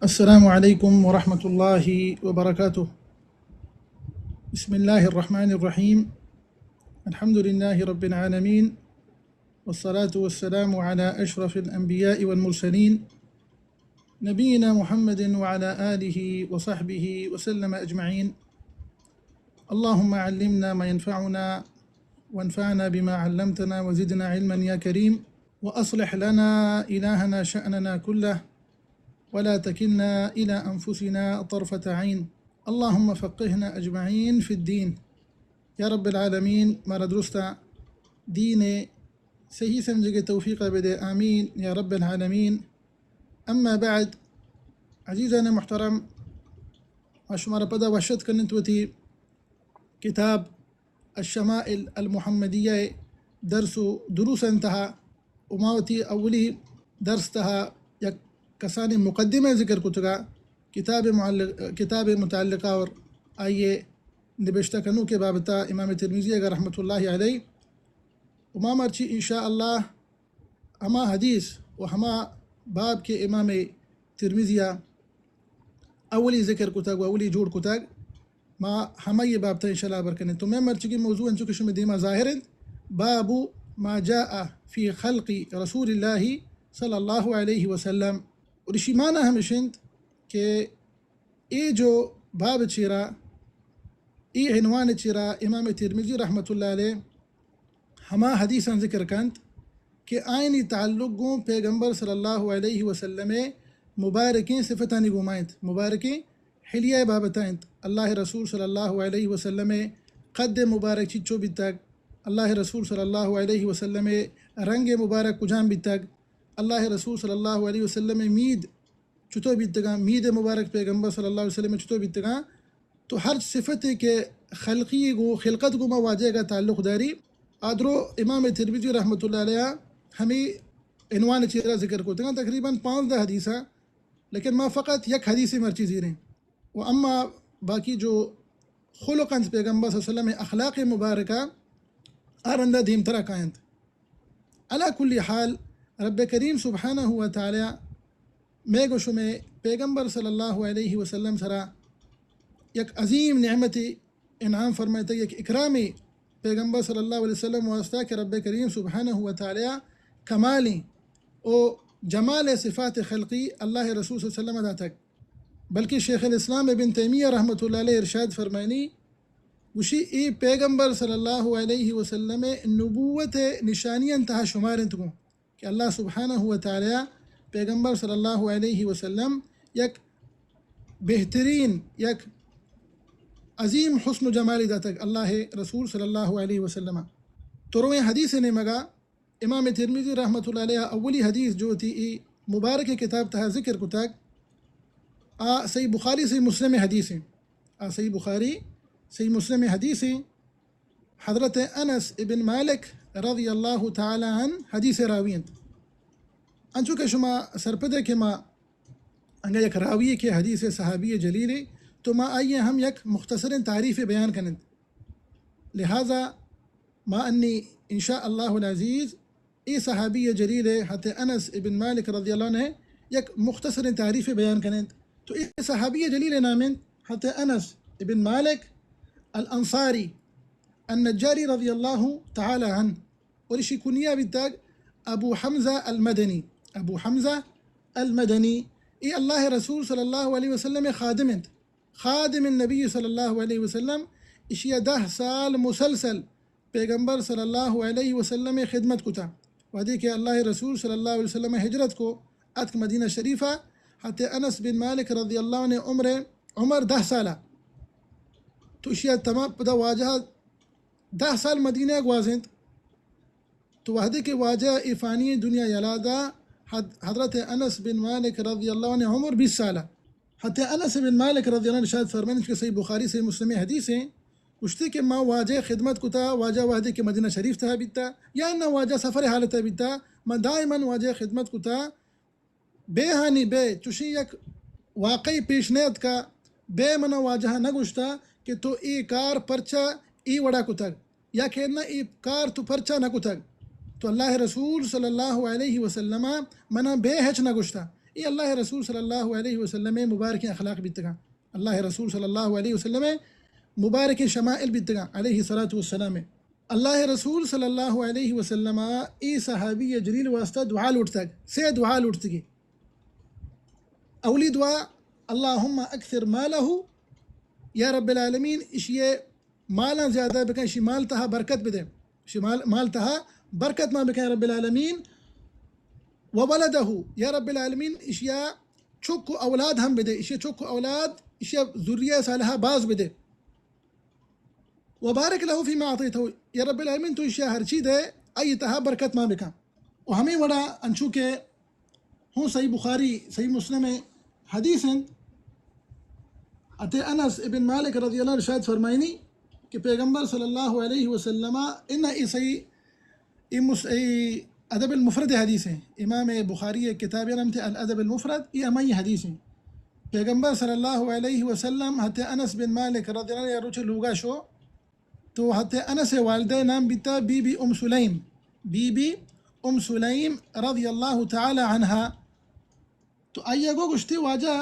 السلام عليكم ورحمة الله وبركاته. بسم الله الرحمن الرحيم. الحمد لله رب العالمين. والصلاة والسلام على أشرف الأنبياء والمرسلين. نبينا محمد وعلى آله وصحبه وسلم أجمعين. اللهم علمنا ما ينفعنا وانفعنا بما علمتنا وزدنا علما يا كريم. وأصلح لنا إلهنا شأننا كله ولا تكلنا إلى أنفسنا طرفة عين. اللهم فقهنا أجمعين في الدين. يا رب العالمين، مارا درستا دين صحيح سمجھگے توفيق بدے. آمين يا رب العالمين. أما بعد، عزيزان محترم، ما شمارا پدا وش اتک کننت وتی کتاب الشمائل المحمدیہ درس و دروس انتہا، و ما وتی اولی درس تہا یک کسانی مقدمہ ذکر کتگا، کتاب معلق، کتاب متعلقہ اور آئیے نبشتہ کنوکے بابتا امام ترمذی اگر رحمت اللہ علیہ. و ما مرچی انشاءاللہ ہما حدیث و ہما باب کہ امام ترمذی ء اولی ذکر کتگ و اولی جوڑ کتگ، ما ہمائی بابت انشاءاللہ ہبر کنیں. تو میں مرچگی موضوع انچو کہ شمے دیما ظاہر انت، باب ما جاء فی خلق رسول اللہ صلی اللہ علیہ وسلم. اور اشی معنی ہمش انت کہ اے جو باب چیرا، اے عنوان چیرا امام ترمذی رحمت اللہ علیہ ہما حدیثاں ذکر کنت کہ آئینی تعلق گوں پیغمبر صلی اللہ علیہ وسلم مبارکیں صفتانی گوما انت، مبارکیں حلیہ بابتا انت. اللہ رسول صلی اللہ علیہ وسلم قد مبارک چچو بیتگ، اللہ رسول صلی اللہ علیہ وسلم رنگ مبارک کجام بیتگ، اللہ رسول صلی اللہ علیہ وسلم مید چطور بیتگاں، مید مبارک پیغمبر صلی اللہ علیہ وسلم چطور بیتگاں. تو ہر صفتے کہ خلقی گو، خلقت گو ما واجہ کا تعلق داری، آدرو امام ترمذی رحمت اللہ علیہ ہمیں عنوان چیرا ذکر کرتگاں، تقریباً پانزدہ حدیث ہیں، لیکن ما فقط یک حدیث مرچی زیریں. و اما باقی جو خلق انت پیغمبر صلی اللہ علیہ وسلم اخلاق مبارکہ آ رندا دیمترا کاینت. علی کل حال، رب کریم سبحانہ و تعالی مئے گو شمے پیغمبر صلی اللہ علیہ وسلم سرا یک عظیم نعمتی انعام فرمائتا، یک اکرامی پیغمبر صلی اللہ علیہ وسلم واسطہ کہ رب کریم سبحانہ و تعالی کمالی و جمال صفات خلقی اللہ رسول صلی اللہ علیہ وسلم داتگ. بلکہ شیخ الاسلام ابن تیمیہ رحمۃ اللہ علیہ ارشاد فرمائنی، گوشی، اے پیغمبر صلی اللہ علیہ وسلم نبوت نشانی انتہا شمار انت گوں کہ اللہ سبحانہ و تعالی پیغمبر صلی اللہ علیہ وسلم یک بہترین، یک عظیم حسن و جمالی داتگ اللہ رسول صلی اللہ علیہ وسلم. تو رویں حدیث نیمگا امام ترمذی رحمۃ اللہ علیہ اولی حدیث جو وتی ای مبارک کتاب تہا ذکر کتگ، آ صحیح بخاری، صحیح مسلم حدیث ہیں. آ صحیح بخاری، صحیح مسلم حدیث ہیں. حضرت انس ابن مالک رضی اللہ تعالی عنہ حدیث راوی انت. انچو کہ شما سرپدے کہ ما انگا یک راوی کہ حدیث صحابی جلیل، تو ما آئیے ہم یک مختصر تعریف بیان کنند. لہذا ما انی انشاء اللہ العزیز اے صحابی جلیل حضرت انس ابن مالک رضی اللہ عنہ یک مختصر تعریف بیان کنند. تو اے صحابی جلیل نام انت حضرت انس ابن مالک الانصاری النجاری رضی اللہ تعالی عنہ، اور اشی کنیہ بیتگ ابو حمزہ المدنی. ابو حمزہ المدنی، اے اللہ رسول صلی اللہ علیہ وسلم خادم انت، خادم النبی صلی اللہ علیہ وسلم. اشی دہ سال مسلسل پیغمبر صلی اللہ علیہ وسلم خدمت کتا. وہدے کہ اللہ رسول صلی اللہ علیہ وسلم ہجرت کو، اتک مدینہ شریفہ، حضرت انس بن مالک رضی اللہ عنہ عمر، عمر دہ سالہ. تو اشی تمام پدا واجہ دہ سال مدینہ گوازینت. تو وہدے کہ واجہ اے فانی دنیا یلا دا، حض-، حضرت انس بن مالک رضی اللہ عنہ عمر بیست سالہ. حضرت انس بن مالک رضی اللہ عنہ ارشاد فرمائنت کہ صحیح بخاری، صحیح مسلم حدیث ہیں، گوشتے کہ ما واجہ خدمت کتا، واجہ وہدے کہ مدینہ شریف تہا بیتا، یا نہ واجہ سفر حالت بیتا، ما دائماً واجہ خدمت کتا، بے ہانی بے چوشیں یک واقعی پیش نیاتکا، بے منا واجہ نہ گوشتا کہ تو اے کار پرچا اے وڑا کتگ، یا کہ نہ اے کار تو پرچا نہ کتگ. تو اللہ رسول صلی اللہ علیہ وسلم منا بے ہچ نہ گوشتا. اے اللہ رسول صلی اللہ علیہ وسلم مبارکیں اخلاق بیتگاں۔ اللہ رسول صلی اللہ علیہ وسلم مبارکیں شمائل بیتگاں، علیہ الصلوۃ والسلام۔ اللہ رسول صلی اللہ علیہ وسلم اے صحابی جلیل واسطہ دعا لوٹتگ، سے دعا لوٹتگی۔ اولی دعا، اللہم اکثر مالہ، یا رب العالمین، اشی مالاں زیادہ بکن، اشی مال تہا برکت بدے، اشی مال، مال تہا برکت ما بکن رب العالمین۔ و ولدہ، یا رب العالمین، اشیا چک و اولاد ہم بدے، اشیا چک و اولاد، اشیا ذریہ صالحہ باز بدے۔ و بارک لہ فیما اعطیتہ، یا رب العالمین تو اشیا ہرچی دے، آئی تہا برکت ما بکن۔ و ہمیں وڑا انچو کہ ہوں صحیح بخاری، صحیح مسلم حدیث انت۔ حضرت انس ابن مالک رضی اللہ عنہ ارشاد فرمائنی کہ پیغمبر صلی اللہ علیہ وسلم، ان اے صحیح، اے مس-، اے ادب المفرد حدیث ہیں۔ امام بخاری کتاب نام تھے الادب المفرد، اے ہمائی حدیث ہیں۔ پیغمبر صلی اللہ علیہ وسلم حضرت انس بن مالک رضی اللہ عنہ روچ لوگا شو، تو حضرت انس والدہ نام بیتا بی بی ام سلیم، بی بی ام سلیم رضی اللہ تعالی عنہا۔ تو آئی گو گشتی، واجہ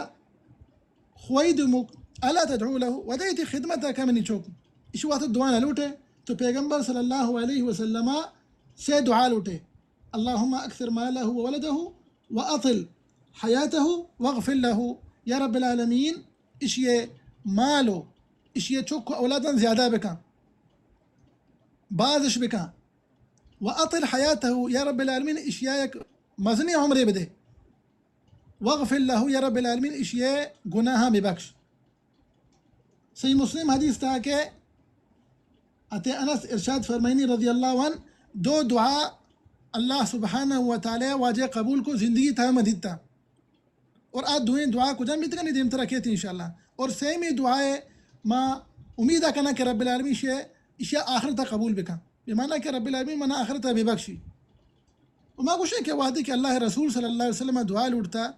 خویدمک الا تدعو لہ، واجہ ایتی خدمت کا منی چوک، اشی واسطہ دعا نہ لوٹے۔ تو پیغمبر صلی اللہ علیہ وسلم سے دعا لوٹے، اللہم اکثر مالہ و ولدہ و اطل حیاتہ واغفر لہ، یا رب العالمین، اشی مال و اشی چوک و اولادان زیادہ بکن، بازش بکن۔ و اطل حیاتہ، یا رب العالمین، اشیا یک مزنیں عمرے بدے۔ واغفر لہ، یا رب العالمین، اشی گناہاں ببخش۔ صحیح مسلم حدیث تھا کہ حضرت انس ارشاد فرمائنی رضی اللہ عنہ، دو دعا اللہ سبحانہ و تعالی واجہ قبول کو زندگی تھا مدیتا۔ اور آ دوئیں دعا کجام بیتگاں، نی دیمترا کیت انشاءاللہ۔ اور سیمی دعائے ما امید کناں کہ رب العالمین اشی، اشی آخرت قبول بکن۔ بمانا کہ رب العالمین منا آخرت ببخشی۔ و ما گوشیں کہ وہدے کہ اللہ رسول صلی اللہ علیہ وسلم دعا لوٹتا،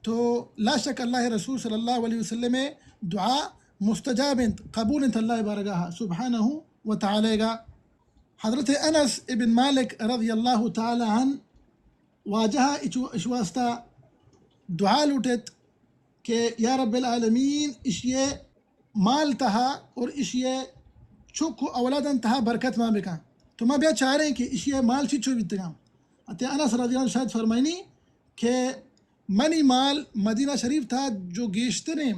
تو لا شک اللہ رسول صلی اللہ علیہ وسلم دعا مستجاب انت، قبول انت اللہ بارگاہ سبحانہ و تعالی گا۔ حضرت انس ابن مالک رضی اللہ تعالی عنہ واجہ اچ-، اش واسطہ دعا لوٹت کہ یا رب العالمین، اشی مال تہا اور اشی چک و اولادان تہا برکت ما بکن۔ تو ما بیا چاریں کہ اشی مال چچو بیتگاں۔ حضرت انس رضی اللہ عنہ ارشاد فرمائنی کہ منی مال مدینہ شریف تہا جو گیشتریں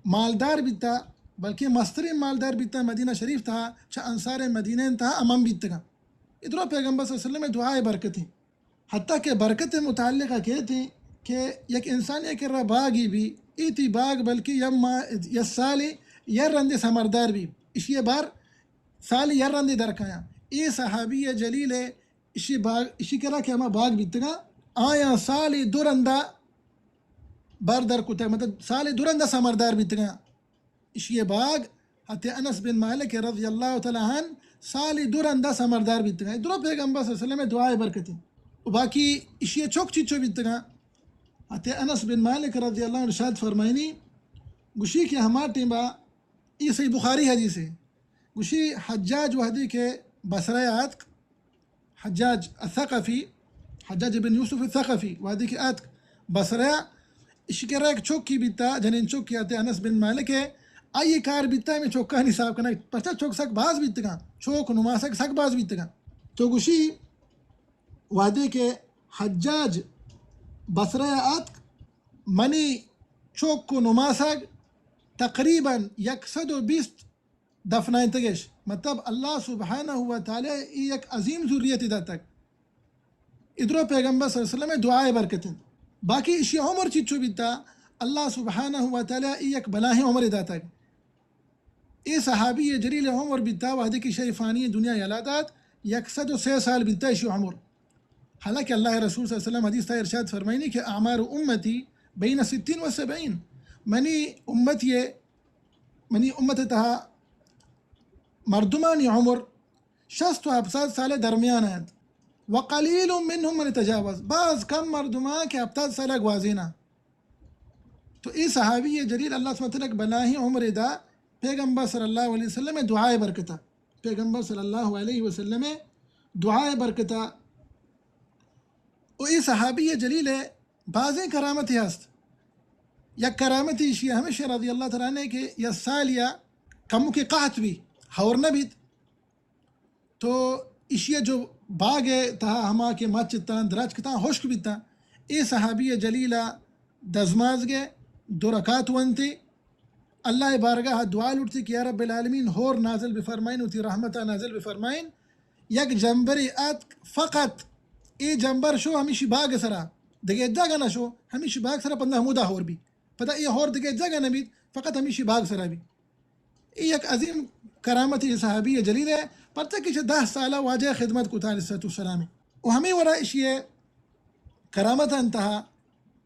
مالدار بیتا، بلکہ مستریں مالدار بیتا مدینہ شریف تہا، چہ انصار مدینہ تہا امن بیتگاں۔ ادرا پیغمبر صلی اللہ علیہ وسلم دعائے برکتیں۔ حتیٰ کہ برکت متعلقہ کہت ہیں کہ یک انسان یک را باغی بی، ایتی باغ بلکہ یا ما-، یا سالے یا رندے ثمردار بی، اشی بار سالے یا رندے درکایاں۔ اے صحابی جلیل ہے، اشی باغ، اشی کرا کہ ہما باغ بیتگاں، آیاں سالے دو رندا بار در کتگ، مطلب سالے دو رندا ثمردار بیتگاں۔ اشی باغ حضرت انس بن مالک رضی اللہ تعالی عنہ سالی دو رندا ثمردار بیتگاں۔ درو پیغمبر صلی اللہ علیہ وسلم دعائے برکتیں۔ و باقی اشی چوک چیچو بیتگاں۔ حضرت انس بن مالک رضی اللہ عنہ ارشاد فرمائنی، گوشی کہ ہما ٹیما، اے صحیح بخاری حدیث ہے، گوشی حجاج وہدے کہ بصرہ آتک، حجاج الثقفی، حجاج بن یوسف الثقفی، وہدے کہ آتک بصرہ، اشی کرا یک چوکی بیتا، جنین چوکی آتے انس بن مالک ہے، آئی کار بیتا ہمیں چوکانی حساب کنگ، پرچا چوک سک باز بیتگاں، چوک نماسگ سک باز بیتگاں۔ تو گوشی وہدے کہ حجاج بصرہ آتک، منی چوک و نماسگ تقریباً یک سد و بیست دفنائینتگش۔ مطلب اللہ سبحانہ و تعالی ای یک عظیم ذریتی داتگ۔ ادرو پیغمبر صلی اللہ علیہ وسلم دعائے برکت انت۔ باقی اشی عمر چیچو بیتا، اللہ سبحانہ و تعالی ای یک بلاہیں عمر داتگ۔ اے صحابی جلیل عمر بیتا وہدے کہ شی فانی دنیا یلا دات، یک سد و سے سال بیتا اشی عمر۔ حالانکہ اللہ رسول صلی اللہ علیہ وسلم حدیث تا ارشاد فرمائنی کہ اعمار امتی بین ستین و سبعین، منی امتی، منی امت تہا مردمانی عمر شست و ہپتاد سال درمیان انت۔ وقلیل منهم من تجاوز، باز کم مردمان کہ ہپتاد سال گوازینا۔ تو اے صحابی جلیل اللہ سبحانہ و تعالی بلاہیں عمر دا پیغمبر صلی اللہ علیہ وسلم دعائے برکتا۔ پیغمبر صلی اللہ علیہ وسلم دعائے برکتا۔ و اے صحابی جلیل بازیں کرامتے ہست۔ یک کرامتے ایشی ہمیش رضی اللہ تعالی عنہ کہ یا سالیا کمکے قحط بی، ہور نہ بیت، تو ایشی جو باغ تہا ہما کہ مچ تاں، درچک تاں، ہشک بیتاں، اے صحابی جلیلا دزماز گئے، دو رکعت ونتے، اللہ بارگاہ دعا لوٹتے کہ یا رب العالمین، ہور نازل بفرمائین، وتی رحمتا نازل بفرمائین۔ یک جمبرے اتک، فقط اے جمبر شو ہمیشی باغ سرا، دگہ جاگہ نہ شو، ہمیشی باغ سرا، پدا ہمودا ہور بی۔ پدا اے ہور دگہ جاگہ نہ بیت، فقط ہمیشی باغ سرا بی۔ اے یک عظیم کرامت صحابی جلیل ہے، پرچہ کہ چہ دہ سالہ واجہ خدمت کتا علیہ الصلوۃ والسلام۔ و ہمیں وڑا اشی کرامت انتہا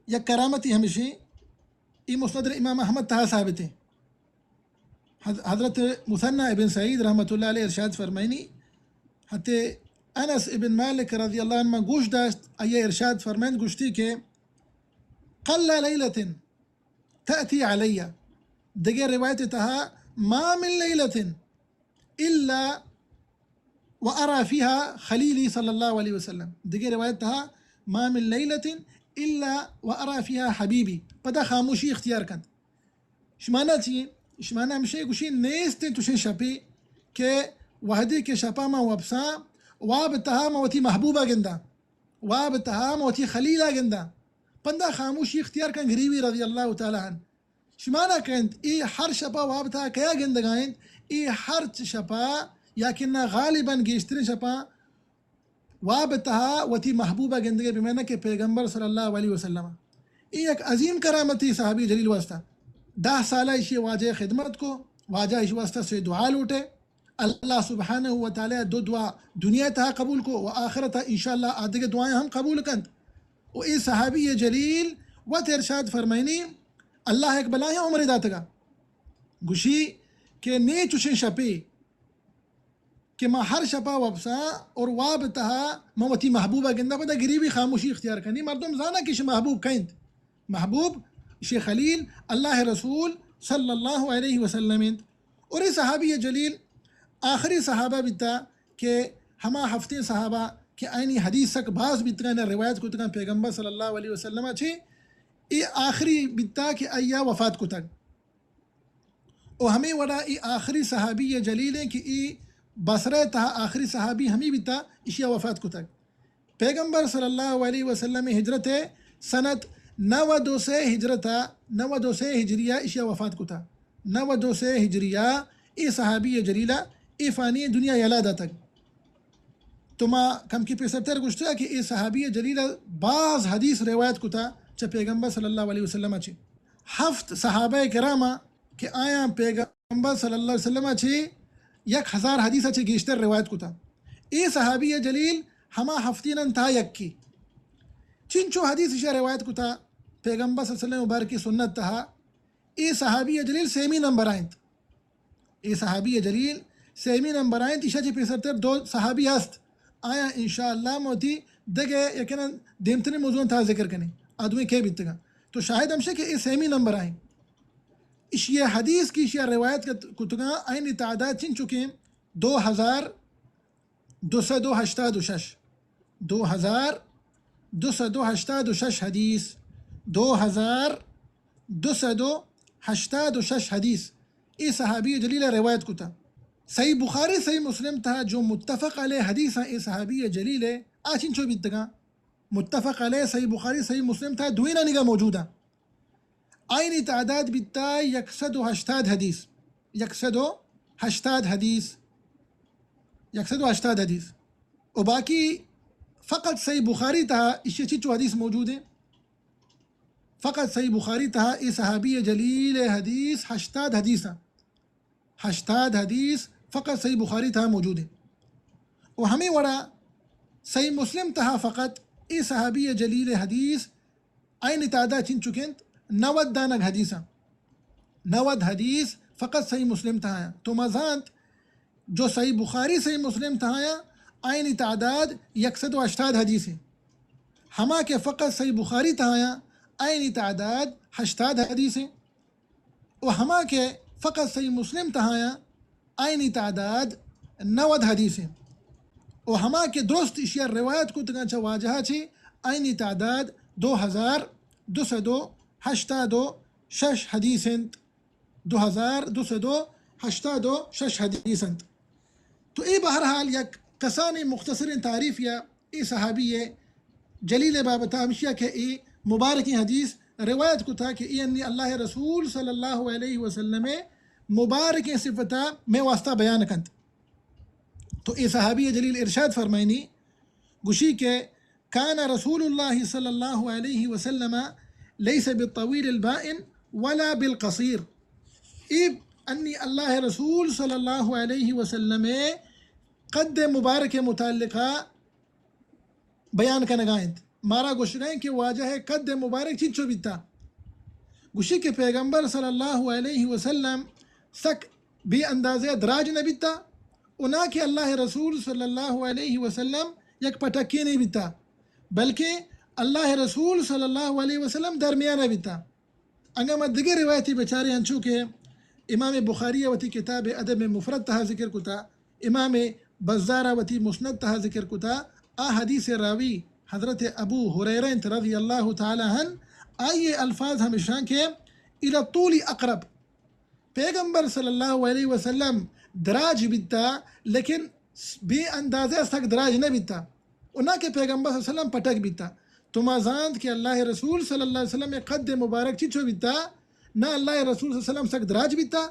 یک کرامتی ہمشی، اے مسند امام احمد تہا ثابت ہے۔ حض-، حضرت مثنی ابن سعید رحمۃ اللہ علیہ ارشاد فرمائنی، حتی انس ابن مالک رضی اللہ عنہ گوش داشت، آئی ارشاد فرمائند گوشتی کہ قل لیلة تأتی علی، دگہ روایت تہا ما من لیلة الا و ارا فیها خلیلی صلی اللہ علیہ وسلم، دگہ روایت تہا ما من لیلة الا و ارا فیها حبیبی، پدا خاموشی اختیار کنت۔ شمانا چی؟ شمانا ہمشے گوشی نیست چوشیں شپے کہ وہدے کہ شپا ما وپساں، واب تہا ما وتی محبوبا گنداں، واب تہا ما وتی خلیلا گنداں، پندا خاموشی اختیار کن گریوی رضی اللہ تعالی عنہ۔ شمانا کہنت، اے ہر شپا واب تہا کیا گندگا انت؟ اے ہر چ شپا یا کہ نہ غالباً گیشتریں شپا واب تہا وتی محبوبا گندگے، بمعنی کہ پیغمبر صلی اللہ علیہ وسلم۔ اے یک عظیم کرامتی صحابی جلیل واسطہ۔ دہ سالہ ایشی واجہ خدمت کو، واجہ ایشی واسطہ سے دعا لوٹے۔ اللہ سبحانہ و تعالی دو دعا دنیا تہا قبول کو و آخرت انشاءاللہ آدگہ دعائیں ہم قبول کنت۔ و اے صحابی جلیل وت ارشاد فرمائنی، اللہ یک بلاہیں عمرے داتگا۔ گوشی کہ نے چوشیں شپے کہ ما ہر شپا وپساں اور واب تہا ما وتی محبوبا گنداں، پدا گریوی خاموشی اختیار کنی۔ مردم زانا کہ اشی محبوب کئے انت؟ محبوب اشی خلیل اللہ رسول صلی اللہ علیہ وسلم انت۔ اور اے صحابی جلیل آخری صحابہ بیتا کہ ہما ہفتیں صحابہ کہ آئینی حدیث سک باز بیتگاں، روایت کتگاں پیغمبر صلی اللہ علیہ وسلم چے، اے آخری بیتا کہ آیا وفات کتگ۔ و ہمے وڑا اے آخری صحابی جلیل ہیں کہ اے بصرہ تہا آخری صحابی ہمے بیتا، اشیا وفات کتگ۔ پیغمبر صلی اللہ علیہ وسلم ہجرت سنت نود و سے ہجرتا، نود و سے ہجریہ اشیا وفات کتا۔ نود و سے ہجریہ اے صحابی جلیلا اے فانی دنیا یلا داتگ۔ تو ما کمکی پیسرتر گوشتگ کہ اے صحابی جلیل باز حدیث روایت کتا چہ پیغمبر صلی اللہ علیہ وسلم چے۔ ہفت صحابہ کراما کہ آیاں پیغمبر صلی اللہ علیہ وسلم چے یک ہزار حدیث چے گیشتر روایت کتا۔ اے صحابی جلیل ہما ہفتیناں تہا یکی۔ چنچو حدیث اشیا روایت کتا پیغمبر صلی اللہ علیہ وسلم مبارکی سنت تہا، اے صحابی جلیل سیمی نمبر آئینت۔ اے صحابی جلیل سیمی نمبر آئینت، ایشا چہ پیسرتر دو صحابی ہست۔ آیا انشاءاللہ موتی دگہ یکناں دیمتریں موضوع تہا ذکر کنیں۔ آ دوئیں کئے بیتگاں؟ تو شاہد ہمشے کہ اے سیمی نمبر آئیں۔ اشی حدیث کی اشیا روایت کت-، کتگاں، آئینی تعداد چنچکیں؟ دو ہزار دو سد و ہشتاد و شش۔ دو ہزار دو سد و ہشتاد و شش حدیث۔ دو ہزار دو سد و ہشتاد و شش حدیث اے صحابی جلیل روایت کتا۔ صحیح بخاری، صحیح مسلم تہا جو متفق علیہ حدیث اے صحابی جلیل، آ چنچو بیتگاں؟ متفق علیہ صحیح بخاری، صحیح مسلم تہا دوئینانیگا موجود ہیں۔ آئینی تعداد بیتا یک سد و ہشتاد حدیث، یک سد و ہشتاد حدیث، یک سد و ہشتاد حدیث۔ و باقی فقط صحیح بخاری تہا اشی چنچو حدیث موجود ہیں؟ فقط صحیح بخاری تہا اے صحابی جلیل حدیث ہشتاد حدیث ہیں۔ ہشتاد حدیث فقط صحیح بخاری تہا موجود ہیں۔ و ہمیں وڑا صحیح مسلم تہا فقط اے صحابی جلیل حدیث آئینی تعداد چنچک انت؟ نود دانگ حدیث ہیں۔ نود حدیث فقط صحیح مسلم تہا ہیں۔ تو ما زانت جو صحیح بخاری، صحیح مسلم تہا ہیں، آئینی تعداد یک سد و ہشتاد حدیث ہیں۔ ہما کہ فقط صحیح بخاری تہا ہیں، آئینی تعداد ہشتاد حدیث ہیں۔ و ہما کہ فقط صحیح مسلم تہا ہیں، آئینی تعداد نود حدیث ہیں۔ و ہما کہ درست اشیا روایت کتگاں چہ واجہا چے، آئینی تعداد دو ہزار دو سد و ہشتاد و شش حدیث انت۔ دو ہزار دو سد و ہشتاد و شش حدیث انت۔ تو اے بہرحال یک کسانیں مختصریں تعریف یا اے صحابی جلیل بابتا ہمشیا کہ اے مبارکیں حدیث روایت کتا کہ اے انی اللہ رسول صلی اللہ علیہ وسلم مبارکیں صفتا میں واسطہ بیان کنت۔ تو اے صحابی جلیل ارشاد فرمائنی، گوشی کہ کان رسول اللہ صلی اللہ علیہ وسلم لیس بالطویل البائن ولا بالقصیر۔ اے انی اللہ رسول صلی اللہ علیہ وسلم قد مبارک متعلقہ بیان کنگا انت۔ مارا گوشگا انت کہ واجہ قد مبارک چنچو بیتا۔ گوشی کہ پیغمبر صلی اللہ علیہ وسلم سک بے اندازہ دراج نہ بیتا و نہ کہ اللہ رسول صلی اللہ علیہ وسلم یک پٹکینے بیتا، بلکہ اللہ رسول صلی اللہ علیہ وسلم درمیانہ بیتا۔ انگا ما دگہ روایتی بچاریں، انچو کہ امام بخاری وتی کتاب ادب مفرد تہا ذکر کتا، امام بزار وتی مسند تہا ذکر کتا، آ حدیث راوی حضرت ابو ہریرہ انت رضی اللہ تعالی عنہ، آئی الفاظ ہمشان کہ الی الطول اقرب۔ پیغمبر صلی اللہ علیہ وسلم دراج بیتا، لیکن بے اندازہ سک دراج نہ بیتا، و نہ کہ پیغمبر صلی اللہ علیہ وسلم پٹک بیتا۔ تو ما زانت کہ اللہ رسول صلی اللہ علیہ وسلم قد مبارک چیچو بیتا، نہ اللہ رسول صلی اللہ علیہ وسلم سک دراج بیتا،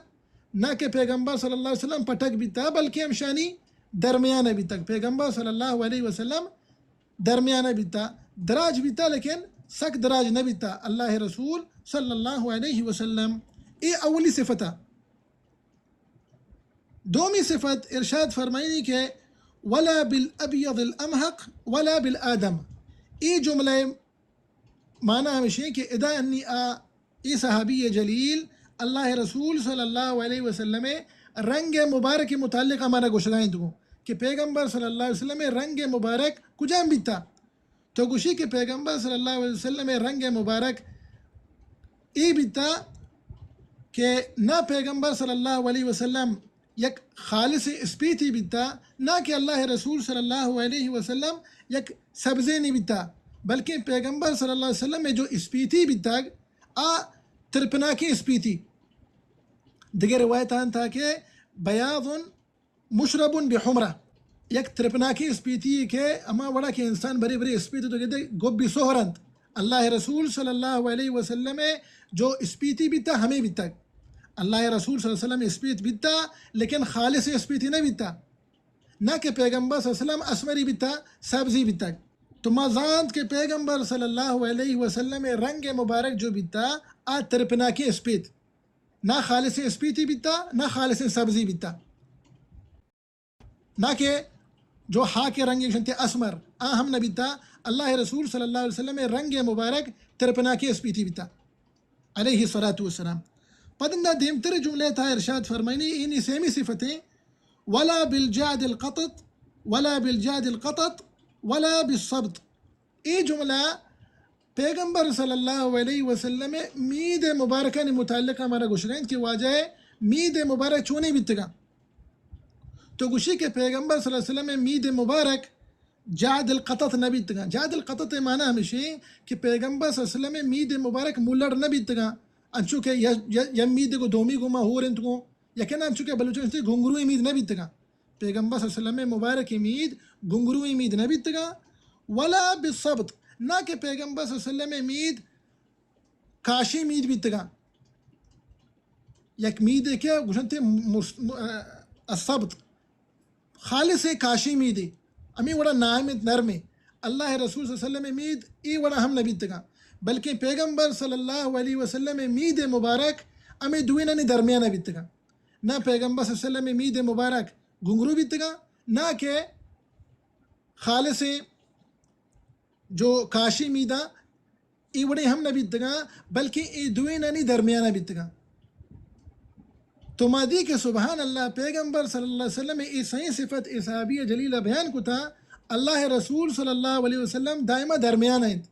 نہ کہ پیغمبر صلی اللہ علیہ وسلم پٹک بیتا، بلکہ ہمشانی درمیانہ بیتا۔ پیغمبر صلی اللہ علیہ وسلم درمیانہ بیتا، دراج بیتا، لیکن سک دراج نہ بیتا اللہ رسول صلی اللہ علیہ وسلم۔ اے اولی صفتا۔ دومی صفت ارشاد فرمائنی کہ ولا بالابیض الامحق ولا بالآدم۔ اے جملہ معنی ہمشی کہ ادا انی آ اے صحابی جلیل اللہ رسول صلی اللہ علیہ وسلم رنگ مبارک متعلق ہمارا گوشگا انت گو کہ پیغمبر صلی اللہ علیہ وسلم رنگ مبارک کجام بیتا؟ تو گوشی کہ پیغمبر صلی اللہ علیہ وسلم رنگ مبارک اے بیتا کہ نہ پیغمبر صلی اللہ علیہ وسلم یک خالص اسپیتی بیتا، نہ کہ اللہ رسول صلی اللہ علیہ وسلم یک سبزینی بیتا، بلکہ پیغمبر صلی اللہ علیہ وسلم جو اسپیتی بیتا، آ ترپناکی اسپیتی۔ دیگر روایت آن تھا کہ بیاض مشرب بحمرہ، یک ترپناکی اسپیتی کہ ہما وڑا کہ انسان برے برے اسپیت تو گدے گوبی سہر انت۔ اللہ رسول صلی اللہ علیہ وسلم جو اسپیتی بیتا ہمیں بیتا۔ اللہ رسول صلی اللہ علیہ وسلم اسپیت بیتا، لیکن خالص اسپیتی نہ بیتا۔ نہ کہ پیغمبر صلی اللہ علیہ وسلم اسمری بیتا، سبزی بیتا۔ تو ما زانت کہ پیغمبر صلی اللہ علیہ وسلم رنگ مبارک جو بیتا، آ ترپناکی اسپیت۔ نہ خالص اسپیتی بیتا، نہ خالص سبزی بیتا۔ نہ کہ جو ہاک رنگ شنتے اسمر، آ ہم نہ بیتا۔ اللہ رسول صلی اللہ علیہ وسلم رنگ مبارک ترپناکی اسپیتی بیتا، علیہ الصلوۃ والسلام۔ پدندا دیمتر جملے تا ارشاد فرمائنی، اینی سیمی صفتیں، ولا بالجعد القطط، ولا بالجعد القطط، ولا بالصبط۔ اے جملہ پیغمبر صلی اللہ علیہ وسلم مید مبارکانی متعلق ہمارا گوشگا انت کہ واجہ مید مبارک چونی بیتگا۔ تو گوشی کہ پیغمبر صلی اللہ علیہ وسلم مید مبارک جعد القطط نہ بیتگا۔ جعد القطط معنی ہمیشی کہ پیغمبر صلی اللہ علیہ وسلم مید مبارک ملڑ نہ بیتگا، انچو کہ یا، یا، یا مید گو دومی گو ما ہور انت گو، یا کہ نہ انچو کہ بلوچستان گھنگروی مید نہ بیتگا۔ پیغمبر صلی اللہ علیہ وسلم مبارک مید گنگروی مید نہ بیتگا، ولا بالصبط، نہ کہ پیغمبر صلی اللہ علیہ وسلم مید کاشی مید بیتگا۔ یک مید کہ گوشنتے مس-، م-، الصبط، خالص کاشی میدے، ہمیں وڑا ناہم انت، نرمے۔ اللہ رسول صلی اللہ علیہ وسلم مید اے وڑا ہم نہ بیتگا، بلکہ پیغمبر صلی اللہ علیہ وسلم مید مبارک ہمیں دوینانی درمیان بیتگا۔ نہ پیغمبر صلی اللہ علیہ وسلم مید مبارک گنگرو بیتگا، نہ کہ خالصیں جو کاشی میدا اے وڑے ہم نہ بیتگا، بلکہ اے دوینانی درمیانا بیتگا۔ تو ما دی کہ سبحان اللہ، پیغمبر صلی اللہ علیہ وسلم اے سئیں صفت اے صحابی جلیل بیان کتا، اللہ رسول صلی اللہ علیہ وسلم دائما درمیان انت۔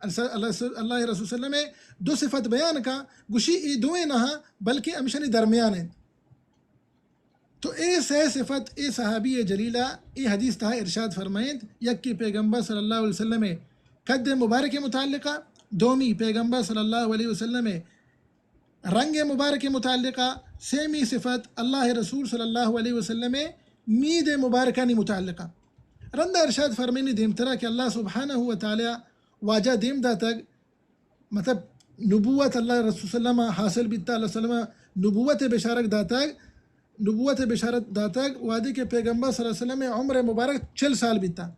اللہ، اللہ رسول صلی اللہ علیہ وسلم دو صفت بیان کا، گوشی اے دویناں بلکہ ہمشانی درمیان انت۔ تو اے سئے صفت اے صحابی جلیلہ اے حدیث تہا ارشاد فرمائینت، یکے پیغمبر صلی اللہ علیہ وسلم قد مبارک متعلقہ، دومی پیغمبر صلی اللہ علیہ وسلم رنگ مبارک متعلقہ، سیمی صفت اللہ رسول صلی اللہ علیہ وسلم مید مبارکانی متعلقہ۔ رندا ارشاد فرمینی دیمترا کہ اللہ سبحانہ و تعالی واجہ دیم داتگ، مطلب، نبوت اللہ رسول صلی اللہ علیہ وسلم حاصل بیتا، اللہ صلی اللہ علیہ وسلم نبوت بشارت داتگ، نبوت بشارت داتگ، وہدے کہ پیغمبر صلی اللہ علیہ وسلم عمر مبارک چل سال بیتا۔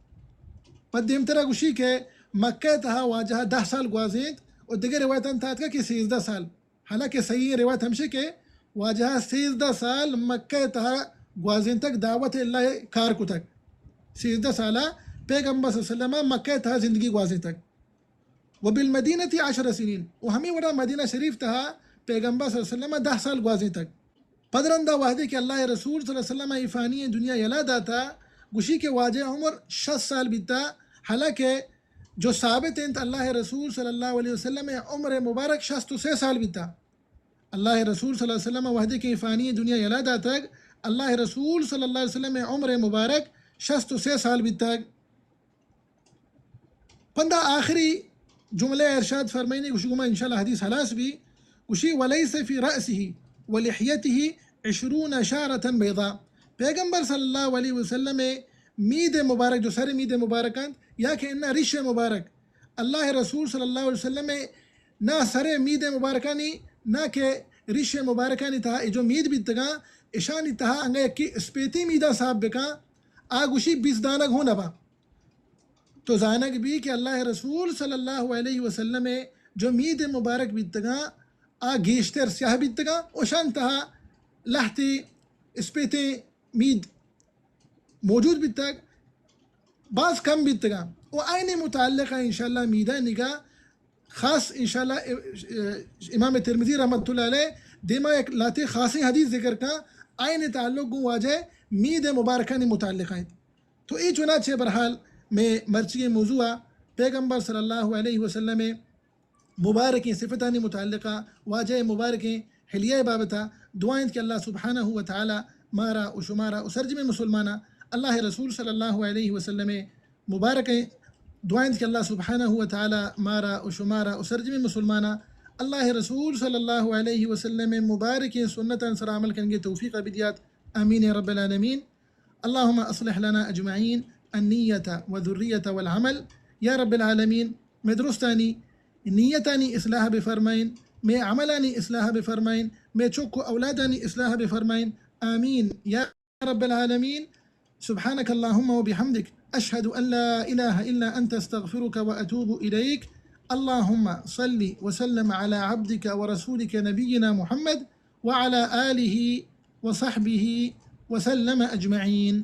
پد دیمترا گوشی کہ مکہ تہا واجہ دہ سال گوازینت و دگہ روایتان تہا اتکا کہ سیزدہ سال۔ حالانکہ صحیح روایت ہمشی کہ واجہ سیزدہ سال مکہ تہا گوازینتگ، دعوت اللہ کار کتگ۔ سیزدہ سالا پیغمبر صلی اللہ علیہ وسلم مکہ تہا زندگی گوازینتگ۔ و بالمدینہ عشر سنین، و ہمیں وڑا مدینہ شریف تہا پیغمبر صلی اللہ علیہ وسلم دہ سال گوازینتگ۔ پد رندا وہدے کہ اللہ رسول صلی اللہ علیہ وسلم ای فانی دنیا یلا داتا، گوشی کہ واجہ عمر شست سال بیتا، حالانکہ جو ثابت انت اللہ رسول صلی اللہ علیہ وسلم عمر مبارک شست و سے سال بیتا۔ اللہ رسول صلی اللہ علیہ وسلم وہدے کہ ای فانی دنیا یلا داتگ، اللہ رسول صلی اللہ علیہ وسلم عمر مبارک شست و سے سال بیتگ۔ پندا آخری جملہ ارشاد فرمائنی، گوشی گما انشاءاللہ حدیث حلاس بی، گوشی وليس في رأسه ولحيته عشرون شعرة بيضاء۔ پیغمبر صلی اللہ علیہ وسلم مید مبارک، جو سر مید مبارک انت، یا کہ انا ریش مبارک، اللہ رسول صلی اللہ علیہ وسلم نہ سر مید مبارکانی، نہ کہ ریش مبارکانی تہا اے جو مید بیتگاں، اشانی تہا انگا یکی اسپیتی میدا صاحب بکاں، آ گوشی بیست دانگ ہوں نبا۔ تو زانگ بی کہ اللہ رسول صلی اللہ علیہ وسلم جو مید مبارک بیتگاں، آ گیشتر سیاہ بیتگاں، اشان تہا لہتی اسپیتیں مید موجود بیتگ، باز کم بیتگاں۔ و آئین متعلق انشاءاللہ میدانگا خاص انشاءاللہ امام ترمذی رحمت اللہ علیہ دیما یک لہتے خاصیں حدیث ذکر کاں، آئین تعلق گوں واجہ مید مبارکانی متعلق انت۔ تو اے چنانچہ برحال میں مرچی موضوع پیغمبر صلی اللہ علیہ وسلم مبارکیں صفتانی متعلقہ، واجہ مبارکیں حلیہ بابتا دعا انت کہ اللہ سبحانہ و تعالی مارا و شمارا و سرجمیں مسلمانا اللہ رسول صلی اللہ علیہ وسلم مبارکیں، دعا انت کہ اللہ سبحانہ و تعالی مارا و شمارا و سرجمیں مسلمانا اللہ رسول صلی اللہ علیہ وسلم مبارکیں سنتاں سر عمل کنگے توفیق بدیات۔ آمین یا رب العالمین۔ اللهم اصلح لنا اجمعین النیة و ذریة والعمل۔ یا رب العالمین، میں درستانی نیتانی اصلاح بفرمائن، میں عملانی اصلاح بفرمائن، میں چک و اولادانی اصلاح بفرمائن۔ آمین یا رب العالمین۔ سبحانك اللهم وبحمدك، أشهد أن لا إله إلا أنت، أستغفرك وأتوب إليك۔ اللهم صل وسلم على عبدك ورسولك نبينا محمد وعلى آله وصحبه وسلم أجمعين۔